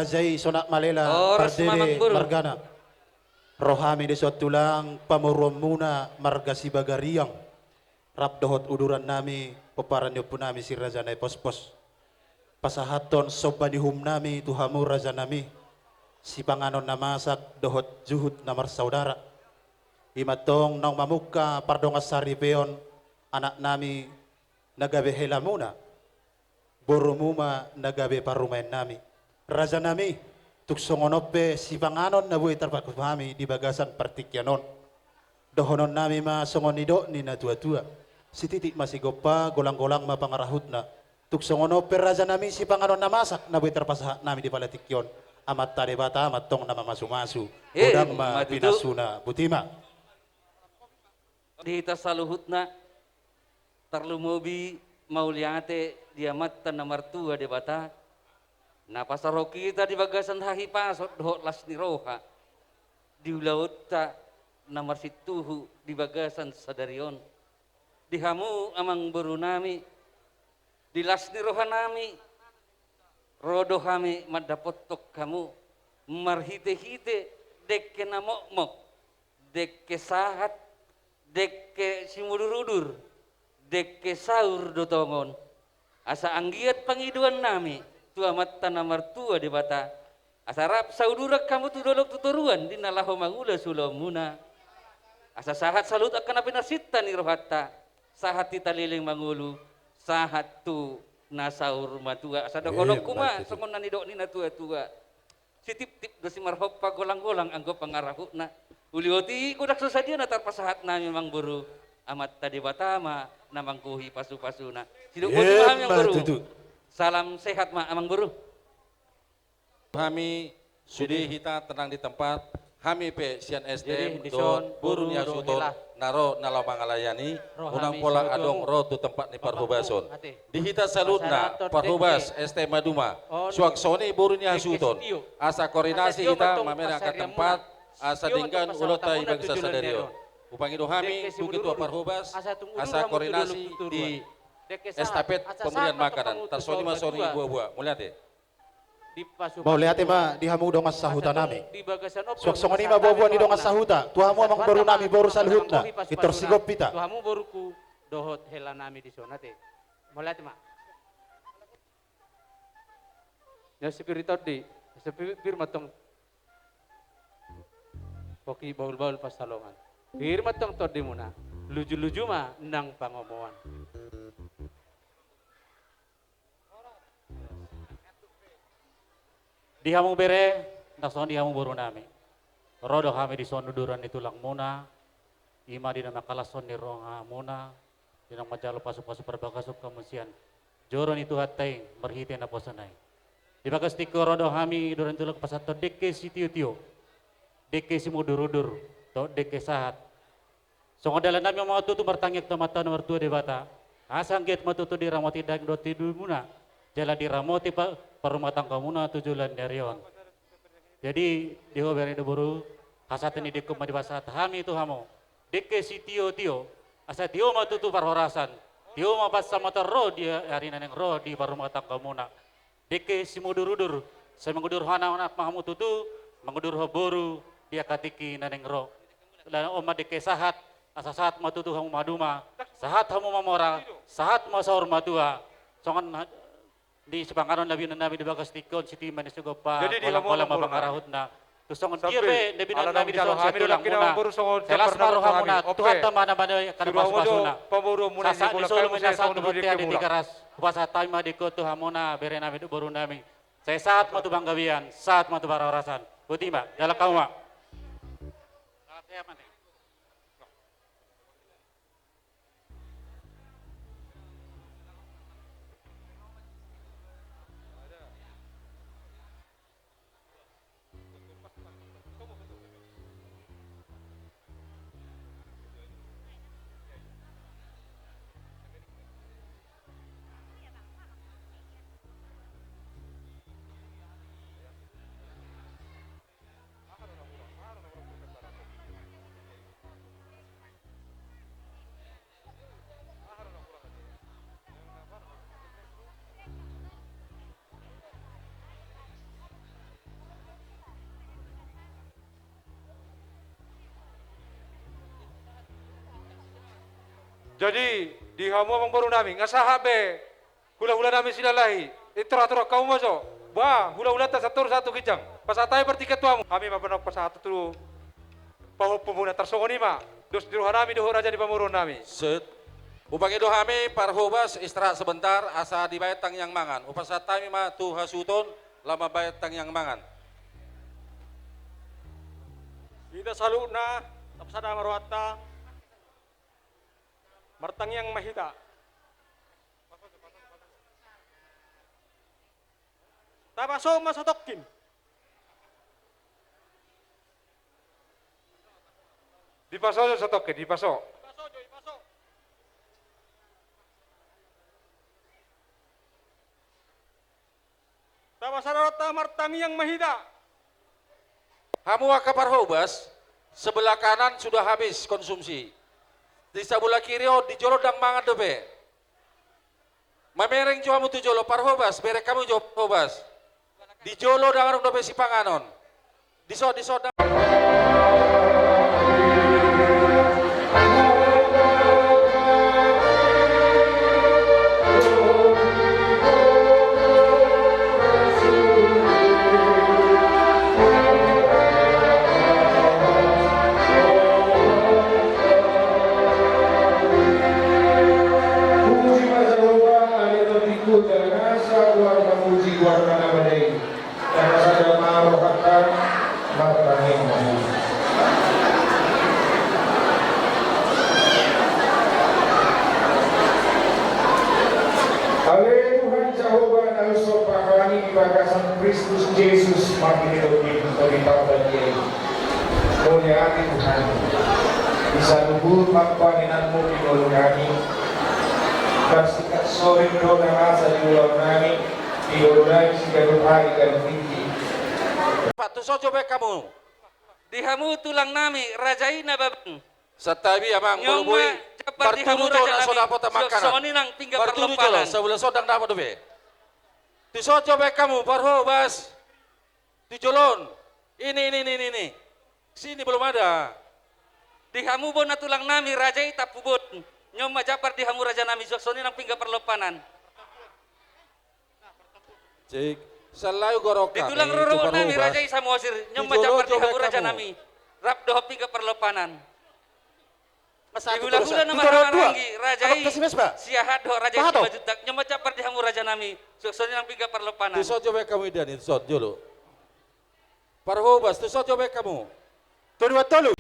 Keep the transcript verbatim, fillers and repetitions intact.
Raja i Sonak Malela, Horas ma, Pardede Amangboru. Margana. Ro hami dison tulang pamoruonmuna marga Sibagariang, rap dohot uduran nami, pomparan ni ompu nami si Raja Naipospos. Pasahathon somba ni uhum nami tu hamu raja nami, sipanganon na masak dohot juhut na marsaudara. I ma antong naung mamungka pardongansaripeon anak nami na gabe helamuna, borumu ma na gabe parumaen nami. Raja nami, tung songon on pe sipanganon na boi tarpatupa hami di bagasan partingkian on. Dohonon nami ma songon nidok ni na tua-tua. Sititi ma sigompa, golang-golang ma pangarahutna. Tung songon on pe raja nami sipanganon na masak na boi tarpasahat nami di pala tingki on. Amanta Debata ma antong na mamasu-masu. Eh, godang ma, ma tutu, pinasuna. Boti ma. Di hita saluhutna, tarlumobi mauliate di Amanta na martua Debata, na pasarohon hita di bagasan hahipason dohot las ni roha di ulaonta na marsintuhu di bagasan sadari on. Di hamu amangboru nami, di las ni roha nami, ro do hami mandapothon hamu marhite-hite dengke na mokmok, dengke sahat, dengke simudur-udur, dengke saur do tongon. Asa anggiat pangidoan nami tu Amanta na martua Debata, asa rap sauduran hamu tu dolok tu toruan di na laho mangula ulaonmuna. Asa sahat saluhut angka na pinarsinta ni rohanta, sahat hita leleng mangolu, sahat tu na saur matua. Asa dohononku ma, eh, ma tutu, songon na nidok ni na tua-tua. Sitiptip do simarhompa, golang-golang anggo pangarahutna. Uli oti godang so sadia na tarpasahat nami, amangboru. Amanta Debata ma na manggohi pasu-pasuna. Sidok boti ma hami, eh, ma amangboru, tutu. Salam sehat ma, amangboru. Hami sude, sude hita tenang di tempat. Hami pe sian S T M, jadi, dohot dison boru ni hasuhuton, hela, na ro na laho mangalayani, ro hami, unang pola adong ro tu tempat ni parhobason. Ate. Di hita saluhutna, pasahaton parhobas dengke S T M Maduma, on, suang songon i boru ni hasuhuton, dengke sitio. Asa koordinasi hita, asa tio ma antong mamera angka pasarian tempat, muna. Asa sitio ma antong denggan ulaonta i di bagasan sadari on. Hupangido hami tu ketua parhobas, asa koordinasi di estafet pemberian makanan. Tarsongon i ma songon i, buha-buha. Mauliate. Mauliate ma di hamu dongan sahuta nami. Suang songon i ma buha-buha ni dongan sahuta tu hamu amangboru nami, boru saluhutna. Pintor sigop hita. Tu hamu boruku dohot hela nami dison, ate. Mauliate ma. Nunga sipir tondi, sipir ma antong. Poki bahul-bahul pansalongan. Pir ma antong tondimuna. Luju-luju ma nang pangomoan. Di hamu bere, nang songon i di hamu boru nami. Ro do hami dison uduran ni tulangmuna, i ma di na mangkalashon ni rohamuna, di na manjalo pasu-pasu parbagason hamu sian joro ni Tuhanta i marhite naposona i. Di bagas tingki on ro do hami uduran ni tulang pasahathon dengke sitio-tio, dengke simudur-udur, dohot dengke sahat. Songon dalan nami ma tutu martangiang tu Amanta na martua Debata, asa anggiat ma tutu diramoti daging dohot tondimuna, jala diramoti pa-, parrumatanggaonmuna tu joloan ni ari on. Jadi, di ho bere dohot boru, hasahatan ni dengke on ma dipasahat hami tu hamu. Dengke sitio-tio, asa tio ma tutu parhorasan, tio ma pansamotan ro di ari na naeng ro di parrumatanggaonmuna. Dengke simudur-udur, sai mangudur anak-anak ma hamu tutu, mangudur ho boru di angka tingki na naeng ro. Laos on ma dengke sahat, asa sahat ma tutu hamu maduma, sahat hamu mamora, sahat ma saur matua. Songon ha-, di sipanganon na binoan nami di bagas tingki on, sititi ma nang sigompa, jadi di golang-golang ma pangarahutna. Tu songon dia pe na binoan nami dison sian tulangmuna, sai las ma rohamuna, Tuhanta ma na manoe angka na pasu-pasuna. Sahat ni solu ma na sahat tu bontean di Tigaras. Hupasahat hami ma dengke on tu hamuna, bere nami dohot boru nami. Sai sahat ma tu panggabean, sahat ma tu parhorasan. Boti ma, dalan hamu ma. Jadi, di hamu amang boru nami, nga sahat be hulahula nami Silalahi, i torang-torang hamu ma jo. Ba, hulahulanta sahat tu ginjang. Pasahat hami partingkian tu hamu. Hami ma pe na pasahat tu pahompumuna, tarsongon i ma dos ni roha nami dohot raja ni pamoruon nami. Set. Hupangido hami parhobas istirahat sebentar, asa dibaen tangiang mangan. Hupasahat hami ma tu hasuhuton, laho mambaen tangiang mangan. Hita saluhutna, tapasada ma rohanta. Martangiang ma hita. Tapaso ma satongkin. Dipaso jo satongkin, dipaso. Tapasada rohanta, martangiang ma hita. Hamu angka parhobas, sebelah kanan sudah habis konsumsi. Di sebelah kiri on, di jolo ndang mangan dope. Mamereng jo hamu tu jolo, parhobas, bereng hamu jo parhobas. Di jolo ndang adong dope sipanganon. Dison, dison ndang. Puji ma Jahowa, ale tondingku, jala nasa goarna, puji goarna na badia i. Tapasada ma rohanta, martangiang ma hita. Ale Tuhan Jahowa, na husombahon hami di bagasan Kristus Jesus, marhite Tondim, Tondim Parbadia i. Mauliate Tuhan. Di saluhut panggoaranMu di ngolu nami. Tarsingkat sore do na masa di ulaon nami. Di ngolu nami siganup ari ganup tingki. Pak, tuson jo baen hamu. Di hamu tulang nami, raja i Nababan. Santabi amang, boi. Nyoma jambar di hamu raja nami. Martudu jolo, so dapot makanan. Songon i nang pinggan parlompanan. Martudu jolo, sabulan so ndang dapot dope. Tuson jo baen hamu, parhobas. Tu jolo on. Ini, ini, ini, ini, ini. Sini belum ada. Di hamu bona tulang nami, raja i Tampubolon. Nyoma jambar di hamu raja nami, songon i nang pinggan parlompanan. Cik, selalu gorok. Di tulang rorobot nami, raja i Samosir. Nyoma jambar di hamu raja nami, rap dohot pinggan parlompanan. Di hulahula na marhahamaranggi, raja i Siahaan dohot raja i Simanjuntak. Nyoma jambar di hamu raja nami, songon i nang pinggan parlompanan. Tuson jo baen hamu, Idan, tuson jolo. Parhobas, tuson jo baen hamu. Tolu, tolu.